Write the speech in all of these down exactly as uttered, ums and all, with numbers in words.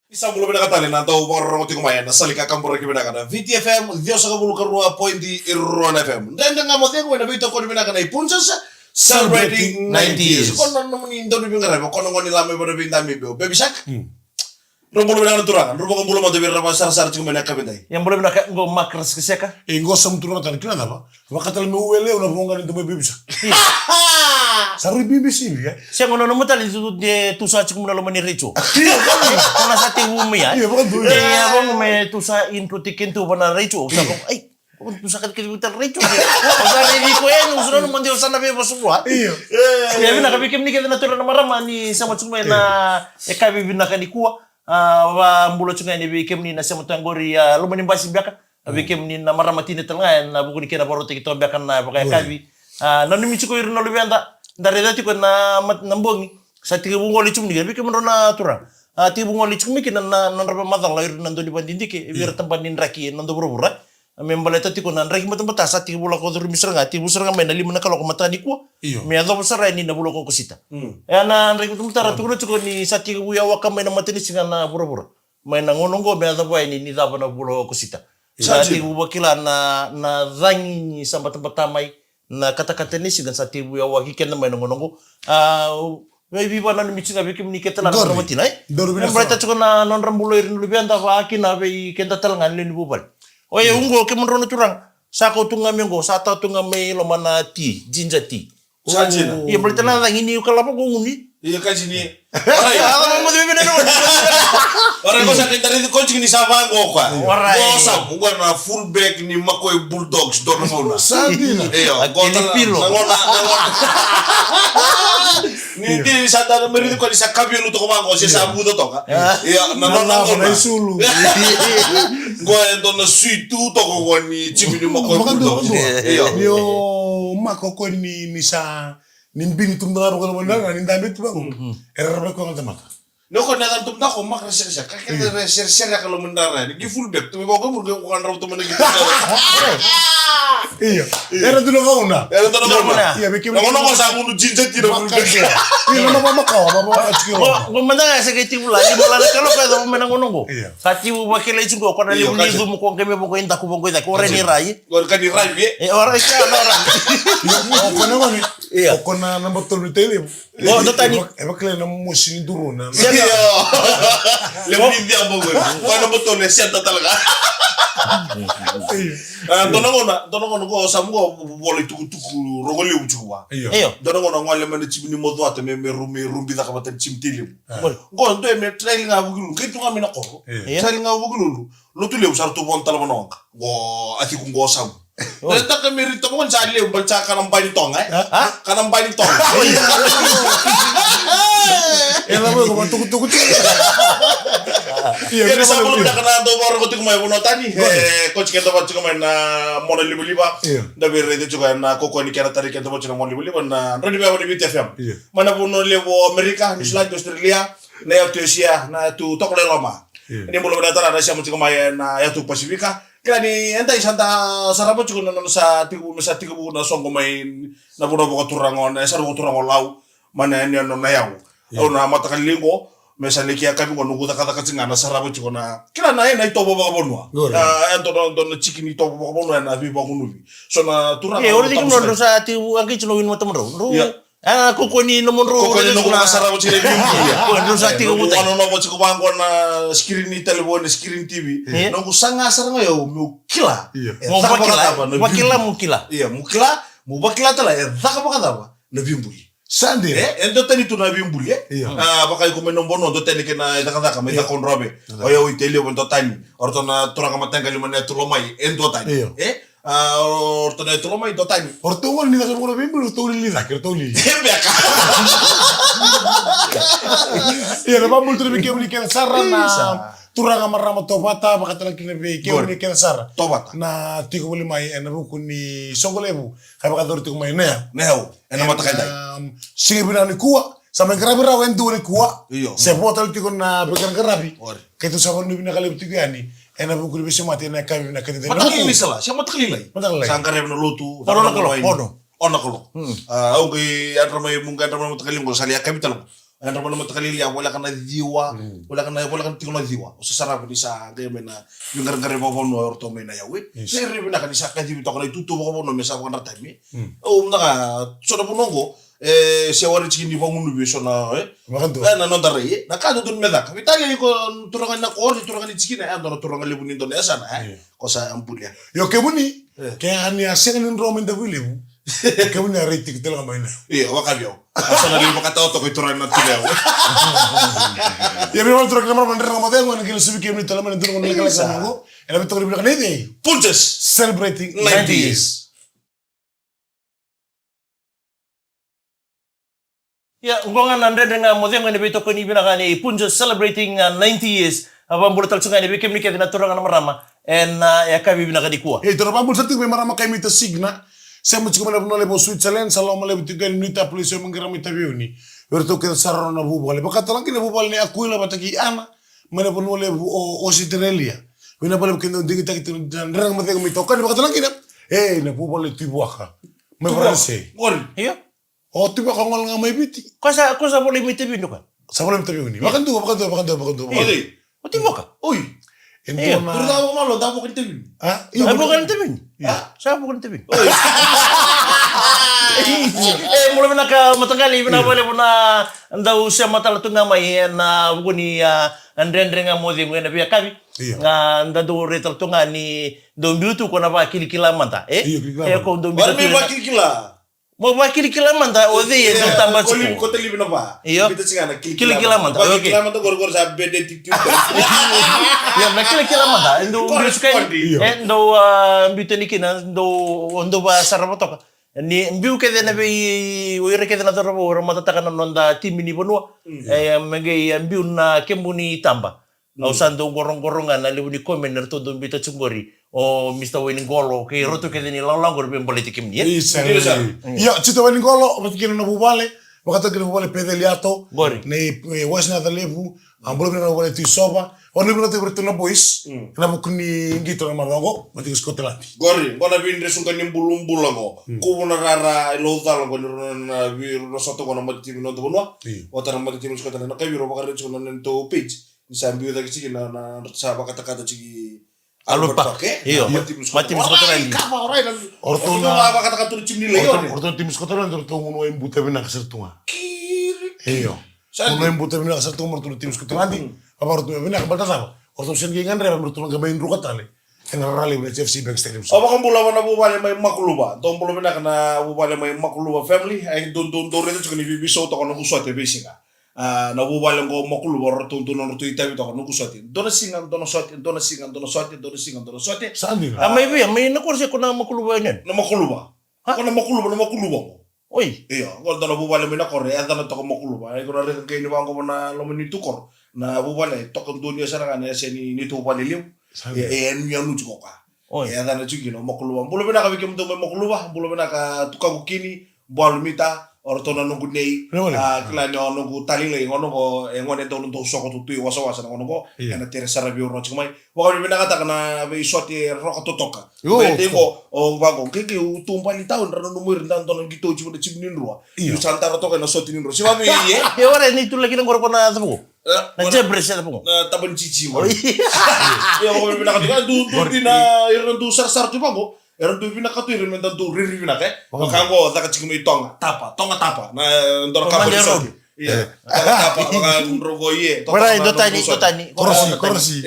Ni sa bula vinaka tale na dau vakarorogo tiko mai ena sala ni kakaburaki vinaka na V T F M, ciwasagavulu ka rua point rua na F M. Dredre ga mo cegu ena veitokoni vinaka na Ipunjas, celebrating ninety years. Ko na nomuni dau ni veiqaravi, ko na gone ni lama i vana vei dami beu, Baby Shark. Dro bula vinaka na turaga, dro vakabula mada vei ira na vakasarasara tiko mai na yakavi dai. Ia bula vinaka, qo Mark Rasikaseka. E qo sa mutura tale kina cava? Vakatale me uele au na voqa ni domo i Baby Shark. Sa rui B B C ni, e? Sega, na nomu tale ni tu, de tu sa tiko mu na loma ni retio. Ko na sa tevu mai, e? Io, vakadua. E, a voqa me tu sa intro tiko tu vana retio. Sa voqa, ai, ko tu sa kati kati vata retio. O sa redi ko e, o sa na mande o sa na veva sukua. Io. E, vinaka vei kemuni kece na turaga na marama ni sema tiko mai na yakavi vinaka nikua. A, va bula tiko yani vei kemuni na sema tu qori, a, loma ni basi beka. A vei kemuni na marama tina tale ga ena vuku ni kena vakarautaki toka beka na vakayakavi. A, nanumi tiko ira na luveda, da raica tiko na mat-, na bogi. Sa tekivu gole tiko mai kina, vei kemudrou na turaga. A, tekivu gole tiko mai kina na, na nodra vakamacala ira na dau ni vakadidike, vei ira tabana ni draki ena noda vuravura. Me baleta tiko na draki batabata sa tekivu lako curumi sara ga, tekivu sara ga mai na lima na kaloko mataka nikua. Io. Me yacova sara yani na vula ko Okosita. E, na draki batabata ra tukuna tiko ni sa tekivu yawaka mai na matanisiga na vuravura. Mai na gauna oqo me yacova yani ni cava na vula o Okosita. Sa tekivu vakila na, na cagi ni sa batabata mai, na katakata ni siga sa tekivu yawaki keda mai na gauna oqo. A, vei, veivananumi tiko ga vei kemuni kece na nodra vatina, e? Me baleta tiko na nodra bula ira na luveda, vakakina vei keda tale ga na lewe ni vuvale. Oya, oqo kemudrau na turaga. Sa kau tu ga mai oqo, sa tau tu ga mai loma na ti, ginger tea. Sa dina. Ia, baleta na cagi ni kalava ko guni. Ia, ka dini. Orai. Ia, cava mo dui vina na. Orai, ko sa kei dari ko tiki ni sa vaqo koya. Orai. Ko sa, ko na fullback ni Makoi Bulldogs, dua na gauna. Sa dina. Ia, ko tala, na gauna, na gauna. Ni ti sa tala meri ko ni sa kavilu toko vaqo, se sa buta toka. Ia, na gauna, na gauna. Sulu. Ko e dua na sui tu toko ko ni timi ni Makoi Bulldogs. Ia. Ni o Mako ko ni, ni sa Ni bini tu mada ga vaka loma ni rara, ni dabe tu vaka. Era raba ko ga tamata. Ni ko na ga tu mada ko Mark Rasikaseka. Ka kere re sere sere ka loma ni rara. Ni ki fullback tu me vaka mur ke ko kan rau tu mana ki. Io. Era tu na gauna. Era tu na gauna. Ia, me kemuni. Na gauna ko sa munu ginger tea na fullback. Io, na mama makawa, mama makawa. Ko mada ga sa ke ti vula, ni vula na kalo ka da me na gauna go. Io. Sa ti vula kele tu ko na limu ni zumu ko ke me voko inda ko voko inda ko re ni rai. Ko ka ni rai, e. E, ora ka na rai. Io, o ko na gauna. Ia. O ko na naba tolu ni Tailevu. O, dua tani. E vaka, e vaka na mosi ni duru na. Ia. Levu ni diabo ko. Ko na naba tolu e senta tale ga. Ia. A, dua na gauna, dua na gauna ko sa mo vola i tukutuku rogo levu tiko vua. Ia. Io. Dua na gauna gole mai na timi ni Mocuata me, me ru-, me rubi caka vata ni timi Tailevu. A. Qo dua me trail ga vuki lulu. Kei tu ga mai na koro. Ia. Trail ga vuki lulu. Lotu levu sa ratou vono tale vana oqa. Qo a tiku qo Samu. Oi. Dua taka me rita mo sa levu, bali sa kana bai ni toga, e? A? Kana bai ni toga. Oi. E na mo ko tukutuku tiko. Ia, ni sa bula vinaka na dau vakarorogo tiko mai vanua tani. Oi. E, ko tiko dau vakarorogo tiko mai na mona livaliva. Ia. Da vei raica tiko na koko ni kena tari keda vakarorogo tiko na mona livaliva na drani vei ni V T F M. Ia. Mai na vanua levu o Amerika, New Zealand, Australia, na yatu Asia, na yatu Tokalau e Loma. Ia. Ni bula vinaka tale na siamu tiko mai na yatu Pasifika. Kila ni eda sa da sarava tiko na nona sa tiko, me sa tiko na soqo mai na vanua vakaturaga, na sara vakaturaga o Lau, mai na yanuyanu na yau. Ia. Au na mataka liqo, me sa leki yakavi qo noqu cakacaka tiko ga na sarava tiko na, kila na, e na itovo vakavanua. Qori. A, e dua na, dua na tiki ni itovo vakavanua, e na veivagunuvi. So na turaga. Ia, ori tiko na dro sa tiko, a qai tiko na wini matamudrau. Ia. A, koko ni nomudrou. Koko ni nomudrou sarava tiko na veivuke. Ko dro sa tiko vutai. Ano novo tiko vaqo na screen ni talevoni, screen T V. Ia. Noqu saga sara ga o yau meu kila. Ia. E mo caka vakila, vakacava na vakila, veivuke. Mo kila. Ia, mo kila, mo vakila tale e caka vakacava na veibuli. Sa dina. E, e dua tani tu na veibuli, e? Ia. A, vaka iko mai na vanua, dua tani kei na cakacaka, mai caka o drove. Ia. O yau i Tailevu, e dua tani. O ratou na turaga mataqali mai na yatu Lomai, e dua tani. Ia. E? A, o ratou na yatu Lomai, dua tani. O ratou gona ni caka na veibuli, o ratou lili cake, o ratou lili. E beka. Ia, na vabulu tu na vei kemuni kece sara na turaga marama Tovata, vakatale kina vei kemuni kece sara. Tovata. Na tiko voli mai, e na vuku ni soqo levu, ka vakayacori tiko mai na yau. Na yau, e na mataka edai. Em, siga vinaka nikua, sa mai qaravi rawa e dua nikua. Io. Se vo tale tiko na veiqaraqaravi. Ori. Keitou sa vakanuinui vinaka levu tiko yani. E na vuku ni veisemati, e na yakavi vinaka tiko. Mataka lailai sala, se mataka lailai. Mataka lailai. Sa qaravi na lotu. Ono na kaloko, ono. Ono na kaloko. Hmm. A, au qai yadra mai, mu qai yadra mai mataka lailai, qo sa lai yakavi tale. Yadra mai na mataka lailai, a voleka na ciwa, voleka na, voleka na tiko na ciwa. O sa sarava ni sa qai mai na veiqaraqaravi vakavanua o ratou mai na yau, e. Yes. Sa rai vinaka ni sa kacivi toka na itutu vakavanua me sa vakadra tami. Au mada ga, so na vanua oqo, e, se wari tiki ni vagunuvi so na, e. Vakadua. E, na noda rai, e. Na ka dodonu me caka. Veitalia iko turaga na kori, turaga ni tikina, e, dua na turaga levu ni dua na yasana, e. Ko sa bulia. Io, kemuni, ke a ni a sega ni dro mai Davuilevu. Kemuni a rai tiko tale ga mai na. Io, vakavi au. A sa na levu vakataotoka i turaga na turaga. Ia, vei vale turaga na marama na Dredre Ga Mo Cegu, ena kila suvi kemuni tale mai na dua na gauna lekaleka sa noqo. Ena veitokoni vinaka nei cei? Punjas. Celebrating ninety years. Ia, oqo ga na Dredre Ga Mo Cegu ena veitokoni vinaka nei Punjas celebrating, uh, ninety years. A vakabula tale tu ga yani vei kemuni kece na turaga na marama ena, uh, yakavi vinaka nikua. Ia, tou na vakabula sara tiko vei marama Kaimita Signa. Sema tiko mai na vanua levu o Switzerland, sa loma levu tiko yani Minneapolis, au maqara mai Taveuni. Vei iratou kece sara na vuvale. Vakatalega kina na vuvale nei Akuila vata kei Ana. Mai na vanua levu o, o Ositerelia. Vinaka vakalevu kei na dau digitaki tiko na Dredre Ga Mo Cegu mai tokani, vakatalega kina. E, na vuvale Tui Vuaka. Mai Varanise. Qori. Io. O Tui Vuaka gole ga mai Viti. Ko sa, ko sa volai mai Taveuni ko? Sa volai mai Taveuni. Vakadua, vakadua, vakadua, vakadua. Io. O Tui Vuaka? Oi. E dua na. Io. Ira sa vuka malo, sa vuka ni Taveuni. A? Io, sa vuka ni Taveuni. Io. Sa vuka ni Taveuni. Oi. E, bula vinaka mataqali, vinaka vakalevu na dau sema tale tu ga mai ena vuku ni, a, Dredre Ga Mo Cegu ena veiyakavi. Io. A, da dau rai tale tu ga ni dau biu tu ko na vakilakila mada, e? Io, kilakila mada. E, ko dau biu tu. Mo vakilakila mada, o cei e dau taba tiko? Ko talivi na va. Io. Kilakila mada, okay. Kilakila mada, qori, qori sa bede tiki. Io, na kilakila mada, e dau biu tu kina, e dau, a, biu tani kina, dau, dau vasarava toka. Ni biu kece na vei, o ira kece na cauravou era matataka na noda timi ni vanua. E, me qai, e, biu na kemuni taba. Au sa dau qoroqoro ga na levu ni comment eratou dau biuta tiko qori. O Mister Wainiqolo, kei ratou kece ni lagolago qori vei baleti kemuni, e? Isa, isa. Io, Tito Wainiqolo, vata kei na vuvale, vakatau kei na vuvale Peceli Ato. Qori. Nei, e, Wes na Yacalevu, a, bula vinaka na vuvale Tui Sova. Au na vinakata vei iratou na boys. Ena vuku ni qito na macawa qo, mai tiko Scotland. Qori, qo na veidresuqa ni bulubula qo. Kuvu na rara, e, laucala qo ni rau na, na vei, rau na sota qo na mata timi ni noda vanua. Io. Vata na mata timi ni Scotland, na kavi rau vakaraica tiko na neitou page. Ni sa biu cake tiko na, na, sa vakatakata tiko Albert Park, e? Io. Mata timi ni Scotland. Mata timi ni Scotland. Alright, alright. O ratou na vakataka tu na timi ni Lions. O ratou na timi ni Scotland, o ratou gunu wai buta vinaka sara tu ga. Kiri. Io. Gunu wai buta vinaka sara tu ga, o ratou na timi ni Scotland. Vaka ratou vinaka, baleta cava? O ratou sega ni qai gadreva me ratou na qai mai druka tale ena rara levu na H F C Bank Stadium. O vakabula vua na vuvale mai Makuluva. Dou bula vinaka na vuvale mai Makuluva family. Ai, dou, dou, dou raica tiko ni veiveisau toka na noqu sote veisiga. A, na vuvale qo Makuluva, o ratou dua na nodratou itavi toka, noqu sote. Dua na siga, dua na sote, dua na siga, dua na sote, dua na siga, dua na sote. Sa dina. A, mai vei, a, mai na koro se ko na Makuluva yani? Na Makuluva. Ha? Ko na Makuluva, na Makuluva qo. Oi. Io, qo dua na vuvale mai na koro, e yacana toka Makuluva. Ai, ko na raica qai ni vaqo na loma ni tu koro. Na vuvale, toka dunia sara ga na yasa ni, ni tu vale levu. Sa dina. E, e, yanuyanu tiko ka. Oi. E yacana tiko kina o Makuluva. Bula vinaka vei kemudou mai Makuluva, bula vinaka Tukaqu Kini, Bualu Mita, o ratou na noqu nei, a, kila ni o noqu talilai, gauna qo, e gone dau na dau soko tu tu i wasawasa na gauna qo, ena tere sara vei au tiko mai. Vakavinavinakataka na veisote roka totoka. Io. Mai tei qo, o vaqo, qeqe u tu bali tau, dra na nomu ira, da dua na qito tiko na timi ni drua. Io. Io, sa dara toka na sote ni drua. Siva vei, e? E ora ni tu laki na qoro ko na cavuko. Na Jebres e na vuku. Na taba ni titi mo. Ia, vakavinaka tu, du, du, dina, era du sarasara tu vaqo. Era du vinaka tu, era meda du riri vinaka, e. Vaka qo, caka tiko mai Toga, tapa, Toga tapa. Na, dua na kava ni sote. Ia. Tapa, tapa, vaka drogo, ia. Ora, dua tani, dua tani. Korosi, korosi.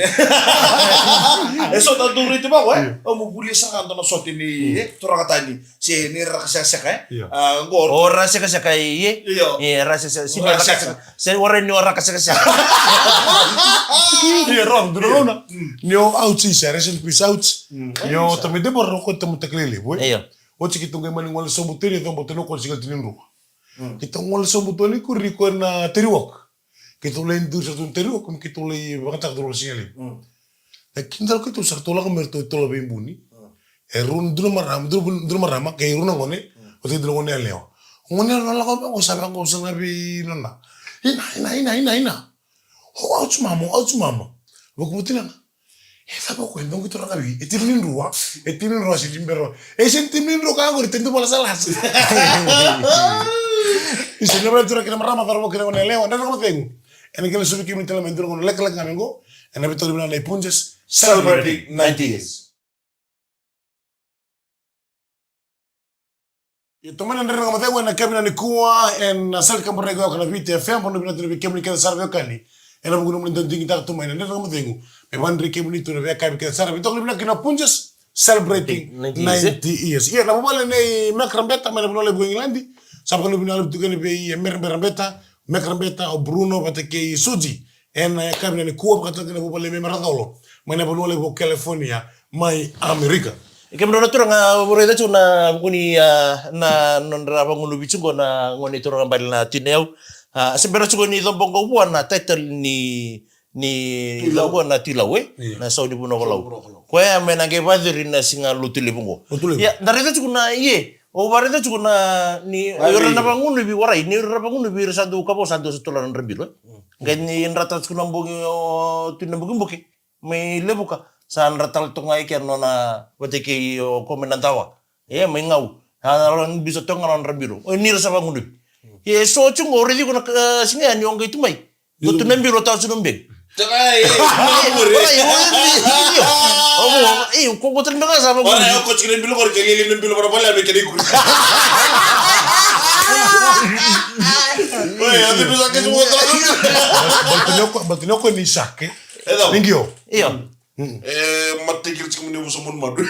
E so ta du riri tu vaqo, e. O mo vuli saka dua na sote ni, e, turaga tani. Se ni raka sekaseka, e? Io. A, qo. O ra sekaseka, e? Io. E, ra sekaseka. Se ni raka sekaseka. Se ora ni o raka sekaseka. Io, wrong, dua na gauna. Ni o Ouch, se rest in peace, Ouch. Ni o Tami Debora, o ko Tami Takalele, boy. Io. Oti keitou qai mani gole sobu tu ni, sobu tu ni, ko sikal tu ni drua. Keitou gole sobu tu ni, ko ri ko na Terry Walk. Keitou lai duri sara tu na Terry Walk, keitou lai vakataka tu na siga levu. Na kidal keitou sa ratou lako mai ratou tolo veibuni. E rua, dua na marama, dua, dua na marama, kei rua na gone, o tei dua na gone yalewa. O gone yalewa na lako mai, o sa vaqo, sa na vei nona. Ina, ina, ina, ina, ina. O, Ouch mama, Ouch mama. Vakuvuti nana. E cava ko e doqi turaga vei, e timi ni drua, e timi ni drua, se timi ni drua. E se timi ni drua ka qori, timi ni drua la sa lasa. Isa, na vale tura kina marama, cauravou kei na goneyalewa, na noda gone cegu. Ena kena suvi kemuni tale mai dua na gauna lekaleka ga mai qo. Ena veitokoni vinaka nei Punjas, celebrating ninety years. Ia, tomana na Dredre Ga Mo Cegu ena yakavi nikua, ena sala ni kaburaki oqo na Viti F M, au na vinakata vei kemuni kece sara veiwekani. Ena vuku ni nomuni dau digitaka tu mai na Dredre Ga Mo Cegu. Me vakadreti kemuni tu na veiyakavi kece sara, veitokoni vinaka kina Punjas, celebrating ninety years, eh? Ninety years. Ia, na vuvale nei Mac Rabeta, mai na vanua levu ko Igiladi. Sa vakanuinui vinaka levu tu kina vei, eh, Mere Rabeta, Mac Rabeta, o Bruno vata kei Suji. Ena yakavi nikua, vakataki na vuvale me Maracolo, mai na vanua levu o California, mai Amerika. E kemudrau na turaga, au raica tiko na vuku ni, ah, na nodra vagunuvi tiko na gone turaga bale na Tinau. Ah, se bera tiko ni coba qo vua na title ni, ni Tuilau. Lau qo na Tuilau, eh? Io. Na sau ni Vunakolou. Sau ni Vunakolou. Koya me na qai vakayacori na siga Lotulevu qo. Lotulevu. Ia, da raica tiko na, ia, au vakaraica tiko na, ni, o ira na vagunuvi, warai, ni o ira na vagunuvi, ira sa dau kavao, sa dau sa tola na drabilo, eh? Mm. Qai ni dra tale tiko na bogi, o, tu na bogibogi mai Levuka, sa dra tale toka ga i kea nona vata kei o koya mai Nadawa. E, mai Gau. Sa dra biuta toka ga nona drabilo. O, ni ra sa vagunuvi. E so tiko qo, o raici iko na, e, siga ya ni o qai tu mai. Qo tu na bilo, tawa tiko na beli. Teka, e, e, e, e, e, o, e, o, ko, ko tale beka sa vagunuvi. Ora, o ko tiko na bilo, ko ke lili na bilo, ora, vale, ame kena ikuri. Oi, ati bisa ke semua tahu. Baltini oko, baltini oko ni sake. Io. Io. Mm. E, mate kiri tiko mani vusa manu madu.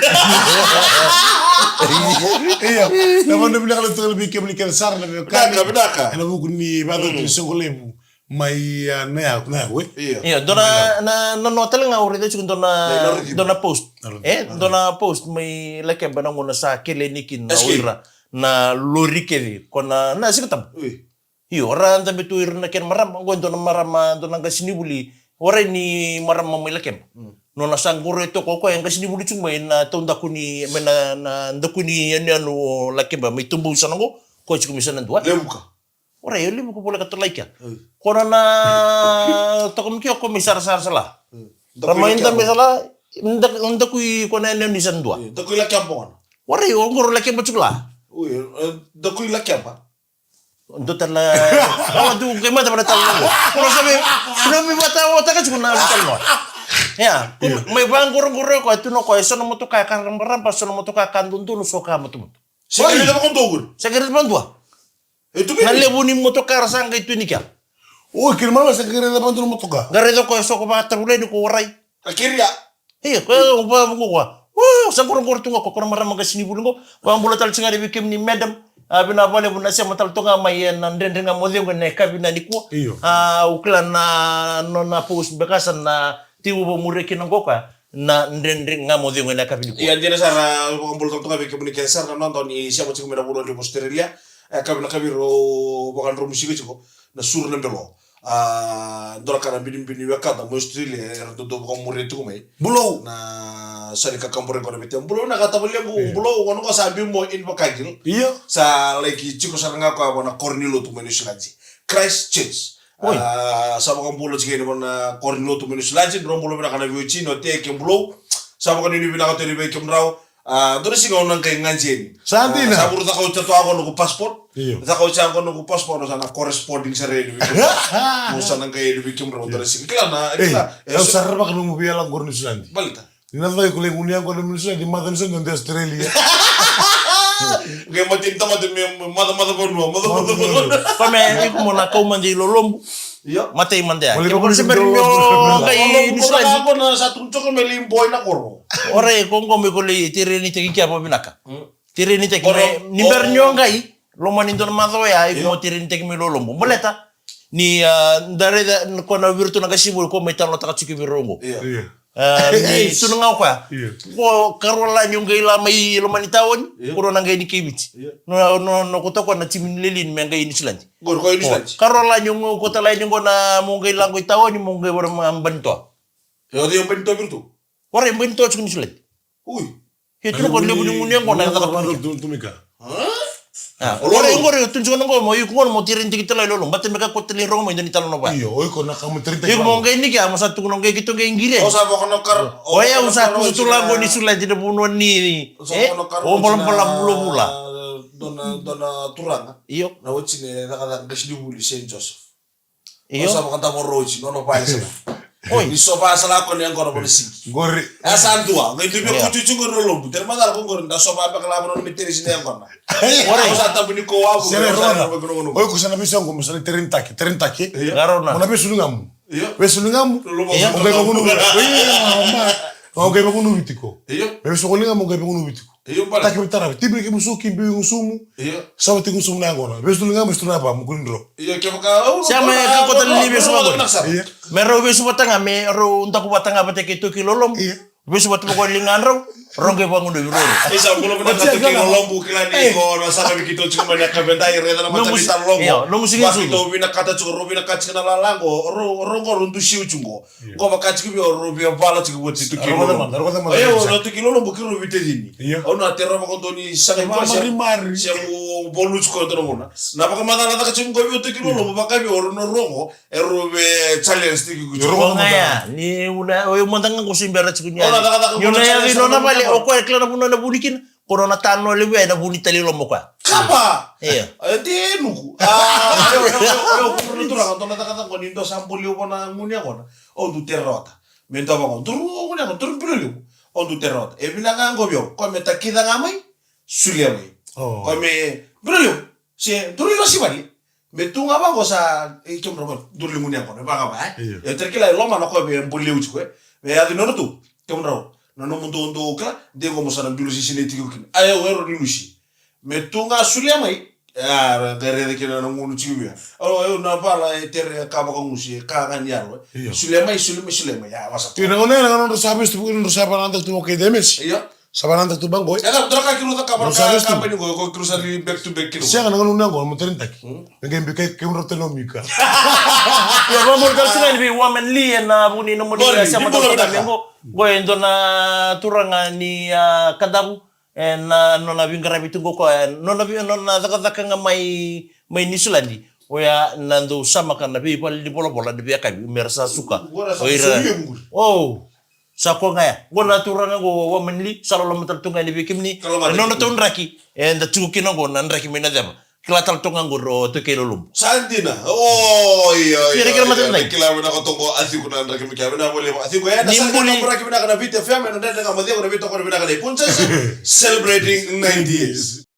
Io. Na vanua vinaka levu tu vei kemuni kece sara na veiwekani. Vinaka, vinaka. Ena vuku ni vakacaucautaki ni soqo levu mai, ah, na yau, na yau, eh? Io. Io, dua na, na, na, na tale ga au raica tiko dua na, na lori tiko. Dua na post. Na lori. Eh, dua na post mai Lakeba na gauna sa kele ni kina o ira na lori kece. Ko na, na Siga Tabu. Ui. Io, ra dabe tu ira na kena marama, qo e dua na marama, dua na qasenivuli, warai ni marama mai Lakeba. Mm. Nona sa qoroya toka o koya e qasenivuli tiko mai na taudaku ni, mai na, na daku ni yanuyanu o Lakeba, mai Tubou sa na qo, koya tiko mai sa na dua. Levuka. Warai, o Levuka voleka tolai kea. Mm. Ko na na toka mai kea o koya mai sarasara sala. Mm. Ra mai dabe sala, daku, daku i ko na yanuyanu ni sa na dua. Mm. Daku i Lakeba gona. Warai, o qoro Lakeba tiko la. Ui, e, daku i Lakeba. Dua tale, au tu qai mata vata tale na. Ko na sabe, ko na mi vata o taka tiko na tale na. Ia, ko mai vaqoroqoro ko tu na ko e so na motoka e ka rabaraba, so na motoka e ka dodonu, so ka motomoto. Sa qai raica vakadua. Sa qai raica vakadua. E tu na levu ni motoka ra sa qai tu ni kea. O, kiri mala sa qai raica vakadua na motoka. Qai raica ko e so ko vakatavuleni ko warai. A kiri ya. Io, ko e, o, va, va, va. O, sa qoroqoro tu ga ko, ko na marama qasenivuli qo. Vakabula tale tiko ga vei kemuni madam. A, vinaka vakalevu na sema tale toka ga mai ena Dredre Ga Mo Cegu ena yakavi nikua. Io. A, au kila na, nona post beka sa na tekivu vakamuria kina qo ka. Na Dredre Ga Mo Cegu ena yakavi nikua. Ia, dina sara, vakabula tale toka vei kemuni kece sara na noda ni sema tiko mai na vanua levu Australia. E, yakavi nikua vei ira au vakadromusi tiko na Suru na Belo. A, dua na ka na binibini wekada mai Australia, era dodonu vakamuria tiko mai. Bulou. Na sa ni kakaburaki qo na vete. Bulou na ka tavalevu, io. Bulou, gona qo sa biu mo Invercargill. Io. Sa laki tiko sara ga koya vua na koro ni lotu mai Niusiladi. Christchurch. Oi. A, sa vakabula tiko yani vua na koro ni lotu mai Niusiladi, drau bula vinaka na veiwatini, o Te kei Bulou. Sa vakanuinui vinaka tu yani vei kemudrau. A, dua na siga au na qai gaji yani. Sa dina. A, sa vuru caka oti tu qo noqu passport. Io. Caka oti qo noqu passport, au sa na corresponding sara yani vei kemudrau. Au sa na qai yani vei kemudrau, dua na siga. Kila na, e, kila. Au sa rerevaka nomu via lako qori Niusiladi. Baleta. Ni na caka iko lai gunu yaqona Niusiladi, maca Niusiladi, ode Australia. Qai matini tamata me maca, maca vanua, maca vanua. Ko me iko mo na kau mada i lolobu. Io. Matai mada ya. Io, ko se bera ni o qai Niusiladi. Ko na sa tu toka me lai boi na koro. Ora e ko qo me ko lai terenitaki kea vakavinaka. Mm. Terenitaki me, ni bera ni o qai, loma ni dua na macawa ya, iko mo terenitaki me lolobu. Baleta, ni, a, da raica, ko na vei iratou na qasenivuli ko mai talanoataka tiko vei rau qo. Io. Io. A, ni tu na ga o koya. Io. Ko karua la ni o qai la mai loma ni taoni, io. Ko rua na qai ni kei Viti. Io. No, no, no, ko toka na timi ni leleni me qai Niusiladi. Qori ko i Niusiladi. Karua la ni o qai, ko tala ni qo na mo qai la qo i taoni, mo qai vara ma Banitoa. E, o cei o Banitoa vei iratou? Warai, Banitoa tiko Niusiladi. Ui. Io, tu na ko levu ni gunu yaqona e caka tu mai kea. A, o lolo. Io, qori, tu tiko na qo mo, iko qo mo terenitaki tale i lolo. Baleta me ka ko tale i rogo mai dua ni talanoa vaya. Io, o iko na ka mo terenitaki. Iko mo qai ni kea, mo sa tukuna qai keitou qai qiri. O sa vaka na kar-, o ya, o sa kusa tu la qo Niusiladi na vanua ni, e, o balabala vulavula. Dua na, dua na turaga. Io. Na oti ni cakacaka qasenivuli Saint Joseph. Io. Sa vakadavora oti, nona vaya sara. Oi. Ni so vaya sara ko ni yaqona vana sigi. Qori. E sa dua, qai dua vei iko tiko qori na lobu. Tere macala ko qori, da so vaya beka la vana me tere si ni yaqona. Qori. Ko sa tabu ni ko wavu. Sere ko sa na. Oi, ko sa na visa qo, mo sa na terenitaki, terenitaki. Io. Qarauna. Mo na vesu ligamu. Io. Vesu ligamu. Io. O qai vagunuvi. Io, ma. O qai vagunuvi tiko. Io. Me vesu ko ligamu, o qai vagunuvi tiko. Io, bale. Taki me taravi. Tibiri kemu suki, biu gusumu. Io. Sava tiko gusumu na yaqona. Vesu ligamu, vesu na va, mo kuri dro. Io, kevaka, au, Sa me au, ka kota au, ni au, vesu au, vaqori. Au, au, Io. Me rau vesu vata ga, me rau daku vata ga vata kei toki lolomu. Io. Vesu vata vaqori ligadrau. Rau qai vagunuvi roro. Isa, bula vina Oti kata ya, kei kala. Lolomu, kila ni Ei. Ko na saka viki to tiko mai na kavedai, reda na Nomu mata si-, vita lolomu. Io, nomu sigi Vaki susu. To vina kata tiko, rau vina kata tiko na lalago, rau, rau qo, rau dusi uci qo. Io. Qo vaka tiko via, rau via vala tiko voti toki Rau vata lolomu. Mada, rau vata mada, Io, rau vata. Na toki lolomu ki rau vita cini. Io. Au na tera vaka doni saka i Mari, pasi. Mari. Sia mo bolu tiko e dona vuna. Na vakamacala caka tiko qo via toki lolomu, vaka via, rau na rogo, E rau vei challenge tiki ku Rau Ko na ga ya, ni una, o yu mada ga ko simbera tiko ni Ona ali. Cakacaka Ni una ko ya challenge vei nona na vale, mada. O koya e kila na vuna na vuni kina. Ko nona tano levu ya na vuni tali lomo koya. Kapa! Io. E te nuku. Ah, eu, eu, eu, eu, eu, eu, eu, eu, na cakacaka ni dua sa boli au vana guni yaqona. Au du terota. Me dua vaqo. Duru guni yaqona, duru bilo levu. Au du terota. E vinaka qo vei au. Ko me takica ga mai. Sulia mai. Oh. Ko me bilo levu. Se duru ilo sivali. Me tu ga vaqo sa, e, kemudrau vaqo, duru liguni yaqona, vaqo va, e? Io. E tara kila e loma na koya me boli levu tiko, e? Me yaco nona tu, kemudrau. Na nomu dou, dou kila, de qo mo sa na bilo sisina tiko kina. A, eu, eu, ni lusi. Me tu ga sulia mai, a, qai raica kina na gunu tiko via. Au, eu, na vala, e tere ka vakagusi, e ka ga ni yalo, e. Io. Sulia mai, sulia mai, sulia mai, a, vasa. Io, na gauna, na gauna, sa vesu tu, sa vanada tu, okay, demesi. Io. Sa vanada tu baqo, e? E, na, dua na ka kei rau cakava, Rau sa ka, vesu ka tu. Bani qo, ko kei rau sa li back to back kei rau. Sega na gauna qo, mo terenitaki. Hmm? Me qai bika, kei rau tale o Mika. Ia, vabula tale tiko ni vei Woman Lee, ena vuni na moni Moni, ya sa ni mata bula tale vinaka. Qo, qo e dua na turaga ni, a, Kadavu, ena nona veiqaravi tu qo ko, e, nona vei, nona cakacaka ga mai, mai Niusiladi. Oya na dau samaka na veivale ni volavola, na veiyakavi, me ra sa suka. Qo ra sa O ira. Sa uya vuku. O. Sa koya ga ya. Qo na turaga qo Woman Lee, sa loloma tale tu ga yani vei kemuni. Ka loloma E nona tale. Taudraki. Eda tiko kina qo na draki mai na ceva. Kila tale toka ga qo ro toka i lolomu. Sa dina. O, io, Kira, io, kira io, mata io, nai. Kila vinaka toka a tiko na draki mai kea. Vinaka voli a tiko. E, na Ni sa buli. Draki vinaka na Viti F M, na Dredre Ga Mo Cegu, na veitokoni vinaka na iPunjas. Celebrating ninety years.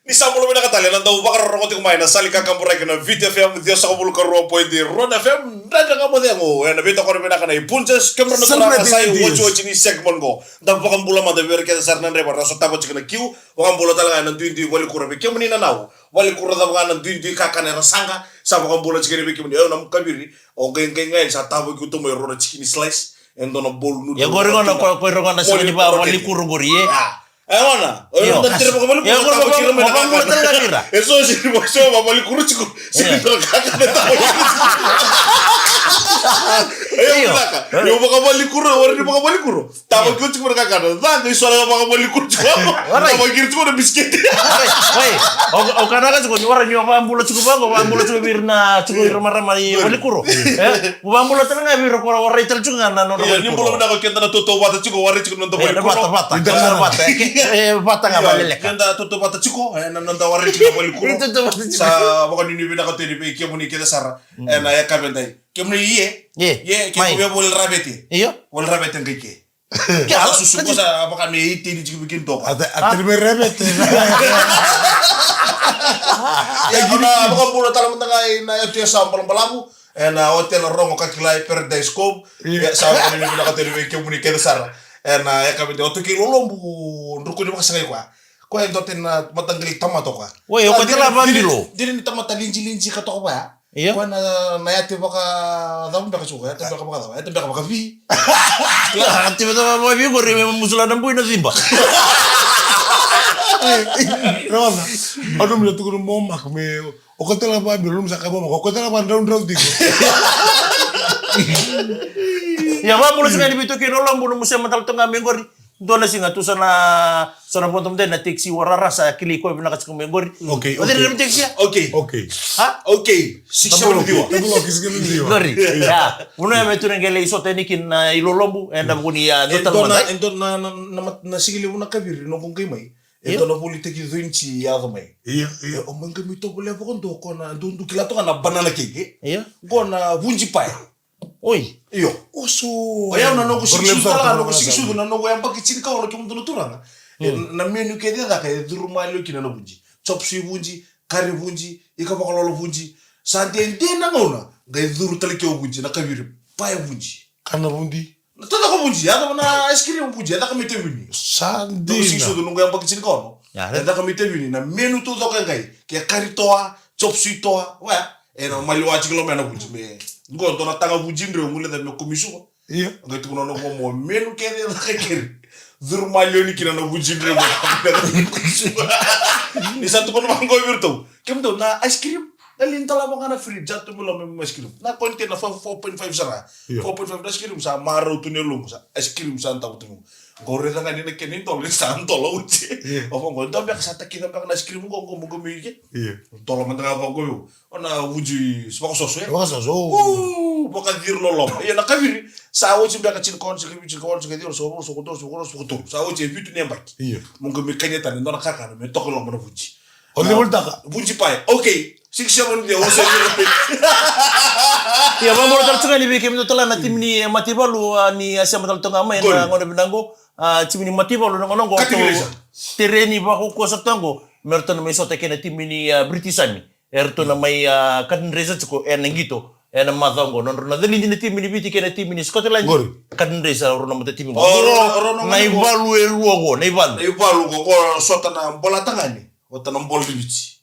Ni sa bula vinaka tale na dau vakarorogo tiko mai na sala ni kakaburaki na Viti F M, ciwasagavulu ka rua point rua na F M, Dredre Ga Mo Cegu, ena veitokoni vinaka na iPunjas, kemudou na turaga sa iotioti ni segment qo. Da vakabula mada vei ira kece sara na draiva ra sotava tiko na kiu, vakabula tale ga ena duidui valenikuro vei kemuni na nau, valenikuro cava ga na duidui kakana era saqa, sa vakabula tiko yani vei kemuni, o yau na Mukaviri, o qai qai qai sa tavoki utu mai rua na chicken slice, e dua na bowl noodle. Ia qori gona ko, ko ira gona sega ni va, valenikuro qori, e? Ah. E gona. Io. Io, qori gona, vabula tale ga vei ira. E so si ni va so va valenikuro tiko. Si ni Io. Toro kaka na tavoki. Io. Io, vaka valenikuro, ori ni vaka valenikuro. Tavoki tiko na kakana. Ca qai so na vaka valenikuro tiko. Warai. Tavoki tiko na bisikete. Warai. Warai. O, o kanaka tiko ni warai ni o vabula tiko vaqo, vabula tiko vei ira na, tiko ira marama i valenikuro. E? Vabula tale ga vei ira ko ra warai tale tiko ga na nodra Io, ni valenikuro. Bula vinaka keda na tautauvata tiko, warai tiko na noda valenikuro. Vata, vata, vata, e, vata ga Io, valeleka. Keda tautauvata tiko, e, na noda warai tiko na valenikuro. Tautauvata tiko. Sa vakanuinui vinaka tu yani vei kemuni kece sara, e, na yakavi edai. Kemuni ie, Ie. Ie, ke Mai. Ko via voli ravete. Io. Voli ravete qai ke. Ke a susu ko sa vaka me iti ni tiko viki toka. Ata, ata ni me ravete. Ia, na vakabula tale mada ga ina yatu ya sa balabalavu. Ena hotel Rogo ka kilai Paradise Cove. Io. Ia, sa vakanuinui vinaka tu yani vei kemuni kece sara. Ena yakavi edai, o tu kei lolobu, druku ni vakasagai koya. Koya e dua tani na mataqali tamata koya. Oi, o koya tale vabilo. Dina ni tamata linji linji ka toka vaya. Io. Koya na, na yate vakacava beka tiko, yate beka vakacava, yate beka vakavi. Yate beka vakavi qori me musula na bui na ciba. Rogoca. Au nanuma na tukuna mo maka me O koya tale ga vabilo, nomu sa kaya vaka, o koya tale ga vadraudrau tiko. Ia, vabula tiko ga ni veitokoni lolobu, nomu sema tale toka ga mai qori. Dua na siga tu sa na, sa na vodo mada na taxi warara sa kilai koya vinaka tiko mai qori. Okay, okay. Taxi ya? Okay. Okay. Ha? Okay. Six seven zero. Double okay, six seven zero. Qori. Ya. Vuna ya me tu na qele i sota yani kina i lolobu, ena vuku ni, ah, dua tale mada. E dua na, na, na, na, na siga levu na kaviri, noqu qai mai. E dua na volitaki coinci yaco mai. Io, io. O mai qai mai tovolea vakadua ko na, dou, dou kila toka na banana cake, e? Io. Ko na vuji pae. Oi. Io. Oso. O yau na noqu sikisucu tale ga, noqu sikisucu, na noqu yabaki tinikaono, kemudou na turaga. E, na menu kece e caka, e curu maliwa kina na vuji. Chop suey vuji, kari vuji, ika vakalolo vuji. Sa dede na gauna, qai curu tale ke o vuji, na kaviri, pae vuji. Kana vuji. Na tacoko vuji, yaco na ice cream vuji, e caka mai Tevini. Sa dina. Noqu sikisucu, noqu yabaki tinikaono. Ya, e caka mai Tevini, na menu taucoko e qai. Ke kari toa, chop suey toa, wa. E na maliwa tiko lo me na vuji me. Qo dua na taga vuji dreu, gule ca me kumisuva. Io. Qai tukuna na noqu momo, menu kece e caka keri. Curu maliwa ni kina na vuji dreu. Ni sa tukuna vaqo vei iratou. Kemudou na ice cream. Na lai dolava ga na fridge, sa tu mai lo me ice cream. Na container four point five sara. Io. Four point five na ice cream, sa marau tu na yaloqu, sa ice cream sa davo tu mai. Qo raica ga ni na kena idola, ni sa dola oti. Io. O vaqo, dua beka sa takica beka na ice cream qo, qo mo qo mai ke. Io. Dola mada ga vaqo io. O na vuji vakasoso, e? Vakasoso. Uu, vakaciri loloma. Ia na kaviri, sa oti beka tinikaono, tinikavitu, tinikaono, tinikaciwa, tinikaono, tinikaono, tinikaono, tinikaono. Sa oti e vitu na yabaki. Io. Mo qai mai kania tale, dua na kakana, me toka loma na vuji. O na volitaka? Vuji pae. Okay. Six seven zero, o sa. Ia, vabula tale tiko ga ni vei kemudou tale na timi ni, e, Mataivalu, a, ni, a, sema tale toka ga mai, na gauna vinaka qo. A, timi ni Mataivalu, na gauna qo. Tereni vakaukauwa sara toka qo. Me ratou na mai sota kei na timi ni, a, British Army. Eratou na mai, a, cut and run tiko ena qito, ena macawa qo. Nodrau na calidi na timi ni Viti kei na timi ni Scotland. Qori. Cut and run, rau na mata timi qo. O, rau, rau na mata qo. Na ivalu e rua qo, na ivalu. Na ivalu qo, qo sota na bola tagane, vata na bola ni Viti.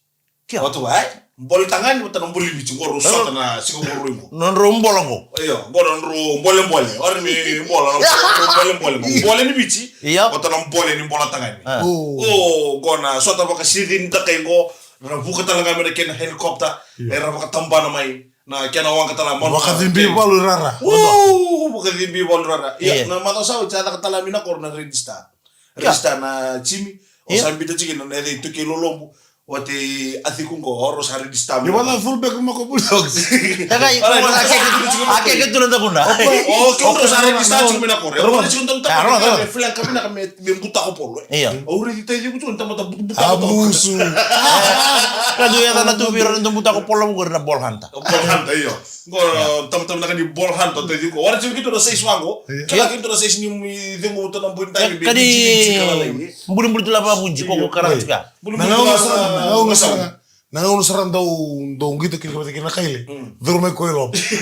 Kia? Vata wa, e? Bola tagane, vata na bola ni Viti, qo rau sota na siga qo rau qo. Nodrau bola qo. Io, qo nodrau bolebole. Ori ni bola, nodrau bolebole. Bola ni Viti, io, vata na bola ni bola tagane. A. O. O, qo na sota vakasicini takai qo. Ra vuka tale ga mai na kena helicopter, io, era vakatabana mai na kena waqa tale ga. Vakacibi valu rara. Uu, vakacibi valu rara. Ia, io, na macawa sa oti sa caka tale mai na koro na register. Register na timi, o, io, sa biuta tiko na, na yaca i Toki Lolobu, o te a tiko qo, o rau sa register mai. Io, vaka fullback ma ko Bulldogs. Takai, a keke tu na dakuna. O, ke o rau sa register tiko mai na koro. O rau tiko na dakuna, flank ka vinaka me me butako polo, e. Io. Au raici taici iko tu, na tamata butu, butu, a, butu. Musu. Ka dua yaca na tu vei ira na dau butako polo qori na ball hunter. Ball hunter, io. Qo, io, tamata na ka ni ball hunter, taici iko. Wara tiko keitou na size vaqo. Io. Kila keitou na size ni, ni cegu tu na bui dai, ka ni bui, bui, bui, kala lai. Bulibuli tu la vavuji, ko, io, ko kara, io, tika. Bulibuli tu la vavuji. Na gauna sara, na gauna sara. Na gauna sara dau, dau qito kina vata kina na kaile. Mm. Curu mai ko i loma. Curu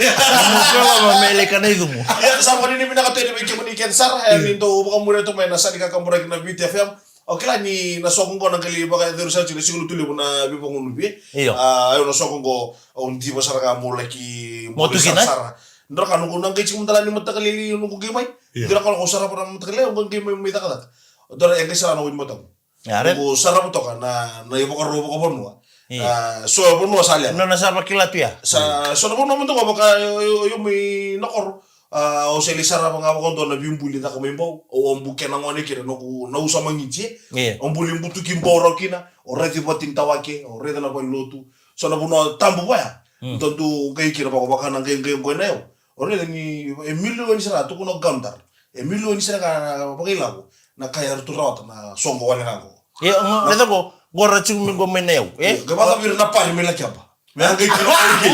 mai ko i loma me lai kana icumu. Ia, sa vakavinavinaka tu yani vei kemuni kece sara, e, ni dau vakamuria tu mai na Sani Kakaburaki na Viti F M. O kila ni na soqo qo na qai lai vakaceru sara tiko na Siga Lotulevu na veivakagunuvi. Io. A, io na soqo qo, au diva sara ga mo laki mo tu kina sara. Dra ka noqu na qai tiko mada la ni mataka lailai noqu qai mai. Io. Dra ka noqu sarava na mataka lailai, au qai mai, mai cakacaka. Dra e qai sara na wai mataqu. Ia, right. Noqu sarava toka na, na ivakarau vakavanua. Io. A, so vanua sa levu. Nona sa vakila tu ya. Sa, so na vanua mada ga vaka, io, io, io, mai na koro. A, au sa lai sarava ga vakadua na veibuli caka mai Bau. Au, au bukena gone kina noqu, na usa magiti. Io. Au buli butuki Bau rawa kina. Au raici vatini-tawake, au raica na valenilotu. So na vanua tabu vaya. Mm. Dua tu qai kina vaka, vaka na qai, qai, qai na yau. O raica ni e milioni sara, tukuna o Gamdar. E milioni sara ga na vakailavo na ka eratou rawata na soqo wale ga qo. E, o, na, raica qo, qo ra tiko mai qo mai na yau, e? Qai vakacavi ira na pari mai Lakeba. Me a qai kina o qai.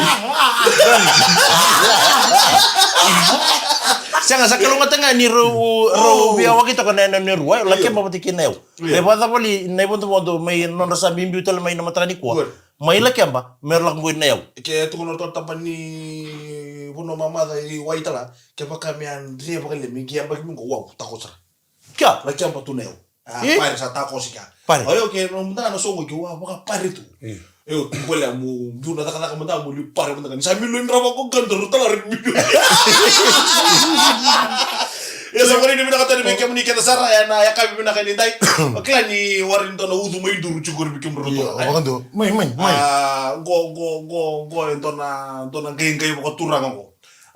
Sega, sa kalougata ga ni rau, rau via waki toka na, na, na rua, e, Lakeba vata kei na yau. Io. Qai vakacava li na ivodovodo mai nodra sa biubiu tale mai na mataka nikua. Io. Mai Lakeba, me ra lako qo i na yau. Ke tukuna ratou na tabana ni vanua mamaca i Waitala, kevaka me a dre vakalailai me qai yabaki mai qo, wau, takoso sara. Kia? Lakeba tu na yau. A, e? Pare sa takoso kea. Pare. Io, ke nomu da na soqo ke wa vakapare tu. Io. Io, tu bolea mo biu na cakacaka mada mo liu pare mada ga. Ni sa milioni ra vaka o Gamdar, rau tala ra milioni. Ia, sa vakavinavinaka tale vei kemuni kece sara, ena yakavi vinaka ni dai. O kila ni wara ni dua na ucu mai duru tiko vei kemudrau. Io, vakadua. Mai, mai, mai. A, qo, qo, qo, qo, e dua na, dua na qaiqai vakaturaga qo.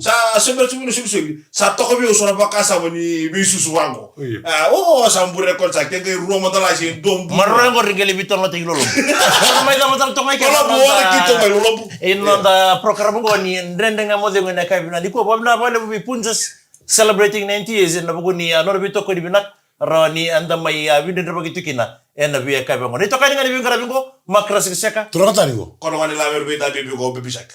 Sa sobi, sobi, sobi, sobi. Sa toka vei au so na vakasama ni veisusu vaqo. Io. A, o, sa bure koya sa ke qai rua mada la se dua bure. Maroroi qori qai lai veitalanoataki lolobu. Sa mai cava tale toka mai ke lolobu, ora ki toka mai lolobu. Ina noda program qo ni Dredre Ga Mo Cegu ena yakavi vinaka nikua. Vakavinavinaka vakalevu vei Punjas celebrating ninety years ena vuku ni a nona veitokoni vinaka. Rawa ni eda mai a veidredrevaki tu kina ena veiyakavi qo. Na itokani ga ni veiqaravi qo, Makra Sekaseka. Turaga tani qo. Kono ga ni Laveru Veitabibi qo, Baby Shark.